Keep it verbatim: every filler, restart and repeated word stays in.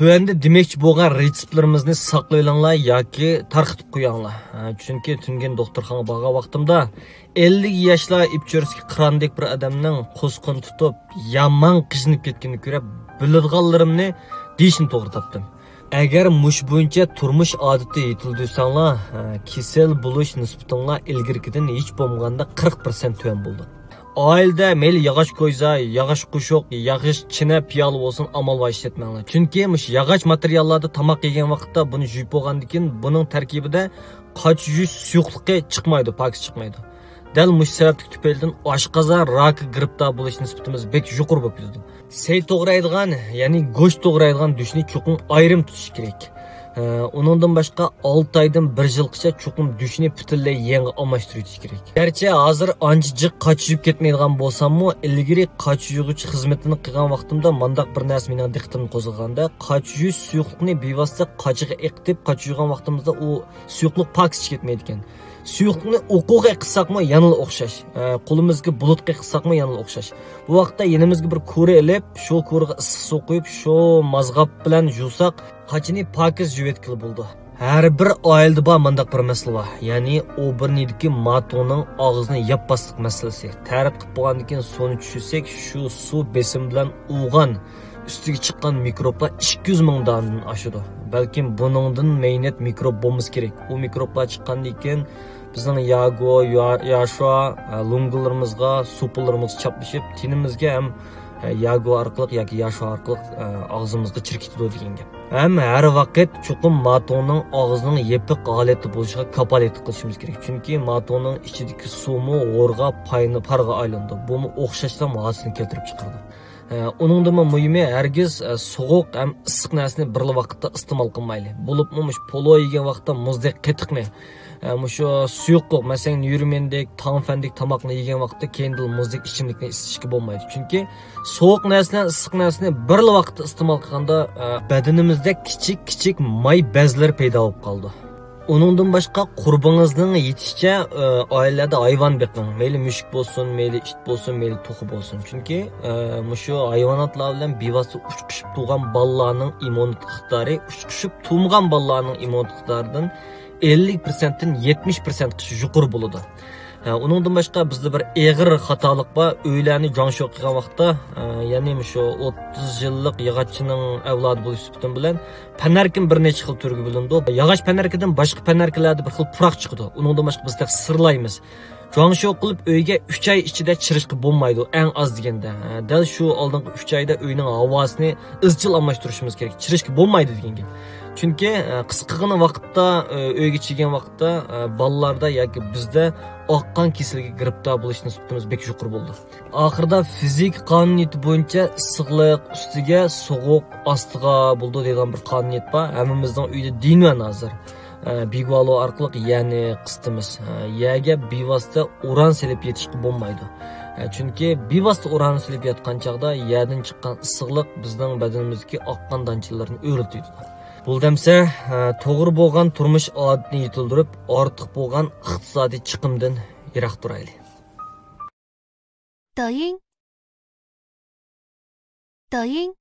تۆۋەندە دېمەكچى بولغان رېتسېپلىرىمىزنى ساقلىۋېلىڭلار ياكى تارقىتىپ قويۇڭلار. ھە، چۈنكى تۈنۈگۈن دوختۇرخانىغا بارغان ۋاقتىمدا، ئەللىك ياشلار ئىپچۆرىسىكى قىراندەك بىر ئادەمنىڭ قۇسقىنى تۇتۇپ، يامان قىينىلىپ كەتكىنىنى كۆرۈپ، بىلىدىغانلىرىمنى دېيىشنى توغرا تاپتىم. ئەگەر مۇشۇ بويىچە تۇرمۇش ئادىتى يېتىلدۈرسەڭلار، ھە، كېسەل بولۇش نىسبىتىڭلار ئىلگىرىكىدىن ھېچ بولمىغاندا قىرىق پىرسەنت تۆۋەن بولىدۇ. ئائىلىدە مەيلى ياغاچ كويزا، ياغاچ قوشۇق، ياغاچ چىنە، پىيالە بولسۇن، ئامال بار ئىشلەتمەڭلار. چۈنكى مۇشۇ ياغاچ ماتېرىياللاردا تاماق يېگەن ۋاقىتتا بۇنى يۇيۇپ بولغاندىن كېيىن بۇنىڭ تەركىبىدە قاچا يۇيۇش سۇيۇقلۇقى چىقمايدۇ، پاكىز چىقمايدۇ. دەل مۇشۇ سەۋەبلىك تۈپەيلىدىن ئاشقازان راكى گىرىپتار بولۇش نىسبىتىمىز بەك يۇقىرى بولۇپ كېتىدۇ. سەي توغرايدىغان، يەنى گۆش توغرايدىغان دۈشنى چوقۇم ئايرىم تۇتۇش كېرەك. ئە، ئۇنىڭدىن باشقا، ئالتە ئايدىن بىر يىلغىچە چوقۇم دۈشنى پۈتۈنلەي يېڭىغا ئالماشتۇرۇۋېتىش كېرەك. گەرچە ھازىر ئانچە جىق قاچا يۇيۇپ كەتمەيدىغان بولساممۇ، ئىلگىرى قاچا يۇيغۇچ خىزمىتىنى قىلغان ۋاقتىمدا مانداق بىر نەرسە مېنىڭ دىققىتىمنى قوزغىغاندا، قاچا يۇيۇش سۇيۇقلۇقىنى بىۋاسىتە قاچىغا ئېقىتىپ، قاچا يۇيغان ۋاقتىمىزدا ئۇ سۇيۇقلۇق پاكىز چىقىپ كەتمەيدىكەن. سۇيۇقلۇقنى ئوقۇغا ئېقىتساقمۇ يەنىلا ئوخشاش. ئە، قولىمىزدىكى بۇلۇتقا ئېقىتساقمۇ يەنىلا ئوخشاش. بۇ ۋاقىتتا يېنىمىزغا بىر كورە ئېلىپ، شۇ كورىغا ئىسسىق سۇ قۇيۇپ، شۇ مازغاپ بىلەن يۇساق، قاچىنى پاكىز يۇيۇۋەتكىلى بولىدۇ. ھەر بىر ئائىلىدە بار مانداق بىر مەسىلە بار. يەنى ئوبېرنىدىكى ماتونىڭ ئاغزىنى ياپماسلىق مەسىلىسى. تەرەت قىلىپ بولغاندىن كېيىن سۇنى چۈشۈرسەك، شۇ سۇ بېسىم بىلەن ئۇغان ئۈستىگە چىققان مىكروبلار ئىككى يۈز مىڭ دانىدىن ئاشىدۇ. بەلكىم بۇنىڭدىن مەينەت مىكروب بولمىسا كېرەك. ئۇ مىكروبلار چىققاندىن كېيىن بىزنىڭ ياگو، يا-، ياشۇا، ئە، لۇڭگىلىرىمىزغا، سوپۇلىرىمىزغا چاپلىشىپ، تېنىمىزگە ھەم، ئە، ياگو ئارقىلىق ياكى ياشۇا ئارقىلىق، ئە، ئاغزىمىزغا چىرىپ كېتىدۇ دېگەن گەپ. ھەم ھەر ۋاقىت چوقۇم ماتونىڭ ئاغزىنىڭ يېپىق ھالەتتە بولۇشىغا كاپالەتلىك قىلىشىمىز كېرەك. چۈنكى ماتونىڭ ئىچىدىكى سۇمۇ ھورغا، پاينى، پارغا ئايلىنىدۇ. بۇمۇ ئوخشاشلا ھاسىلنى كەلتۈرۈپ چىقىرىدۇ. ئە، ئۇنىڭدىنمۇ مۇھىمى، ھەرگىز، ئە، سوغۇق ھەم ئىسسىق نەرسىنى بىرلا ۋاقىتتا ئىستېمال قىلمايلى. بولۇپمۇ مۇشۇ پولۇ يېگەن ۋاقىتتا مۇزدەك قېتىقنى، ئە، مۇشۇ سۇيۇقلۇق، مەسىلەن، نيۈرمېندەك، تاڭفەندەك تاماقنى يېگەن ۋاقىتتا كەينىدىن مۇزدەك ئىچىملىكنى ئىچىشكە بولمايدۇ. چۈنكى سوغۇق نەرسە بىلەن ئىسسىق نەرسىنى بىرلا ۋاقىتتا ئىستېمال قىلغاندا، ئە، بەدىنىمىزدە كىچىك كىچىك ماي بەزلىرى پەيدا بولۇپ قالىدۇ. ئۇنىڭدىن باشقا، قۇربىڭىزنىڭ يېتىشىچە، ئە، ئائىلىلەردە ھايۋان بېقىڭ. مەيلى مۈشۈك بولسۇن، مەيلى ئىت بولسۇن، مەيلى توخۇ بولسۇن. چۈنكى، ئە، مۇشۇ ھايۋاناتلار بىلەن بىۋاسىتە ئۇچرىشىپ تۇرغان بالىلارنىڭ ئىممۇنىتېت ئىقتىدارى ئۇچرىشىپ تۇرمىغان بالىلارنىڭ ئىممۇنىتېت ئىقتىدارىدىن ئەللىك پىرسەنتتىن يەتمىش پىرسەنتقىچە يۇقىرى بولىدۇ. ھە، ئۇنىڭدىن باشقا بىزدە بىر ئېغىر خاتالىق بار. ئۆيلەرنى جۇاڭشيو قىلغان ۋاقىتتا، ھە، يەنى مۇشۇ ئوتتۇز يىللىق ياغاچچىنىڭ ئەۋلادى بولۇش سۈپىتىم بىلەن پەنەركىم بىر نەچچە خىل تۈرگە بۆلۈنىدۇ. ياغاچ پەنەركىدىن باشقا پەنەركىلەردە بىر خىل پۇراق چىقىدۇ. ئۇنىڭدىن باشقا بىز تېخى سىرلايمىز. جۇاڭشيو قىلىپ ئۆيگە ئۈچ ئاي ئىچىدە چىرىشقا بولمايدۇ، ئەڭ ئاز دېگەندە. ھە، دەل شۇ ئالدىنقى ئۈچ ئايدا ئۆينىڭ ھاۋاسىنى ئىزچىل ئالماشتۇرۇشىمىز كېرەك. چىرىشقا بولمايدۇ دېگەن گەپ. چۈنكى، ئە، قىسقىغىنە ۋاقىتتا، ئە، ئۆيگە چىگەن ۋاقىتتا، ئە، بالىلاردا ياكى بىزدە ئاق قان كېسىلىگە گىرىپتار بولۇش نىسبىتىمىز بەك يۇقىرى بولىدۇ. ئاخىرىدا فىزىكا قانۇنىيىتى بويىچە ئىسسىقلىق ئۈستىگە سوغۇق ئاستىغا بولىدۇ دەيدىغان بىر قانۇنىيەت بار. ھەممىمىزنىڭ ئۆيىدە دىنۋەن ھازىر. ئە، بىگۇالو ئارقىلىق يەرنى قىسىتىمىز. ئە، يەرگە بىۋاسىتە ئۇران سېلىپ يېتىشقا بولمايدۇ. ئە، چۈنكى بىۋاسىتە ئۇران سېلىپ ياتقان چاغدا يەردىن چىققان ئىسسىقلىق بىزنىڭ بەدىنىمىزدىكى ئاق قان دانچىلىرىنى ئۆرلىتىۋېتىدۇ. بولدى ئەمسە، ئە، توغرا بولغان تۇرمۇش ئادىتىنى يېتىلدۈرۈپ، ئارتۇق بولغان ئىقتىسادىي چىقىمدىن يىراق تۇرايلى. 抖音，抖音。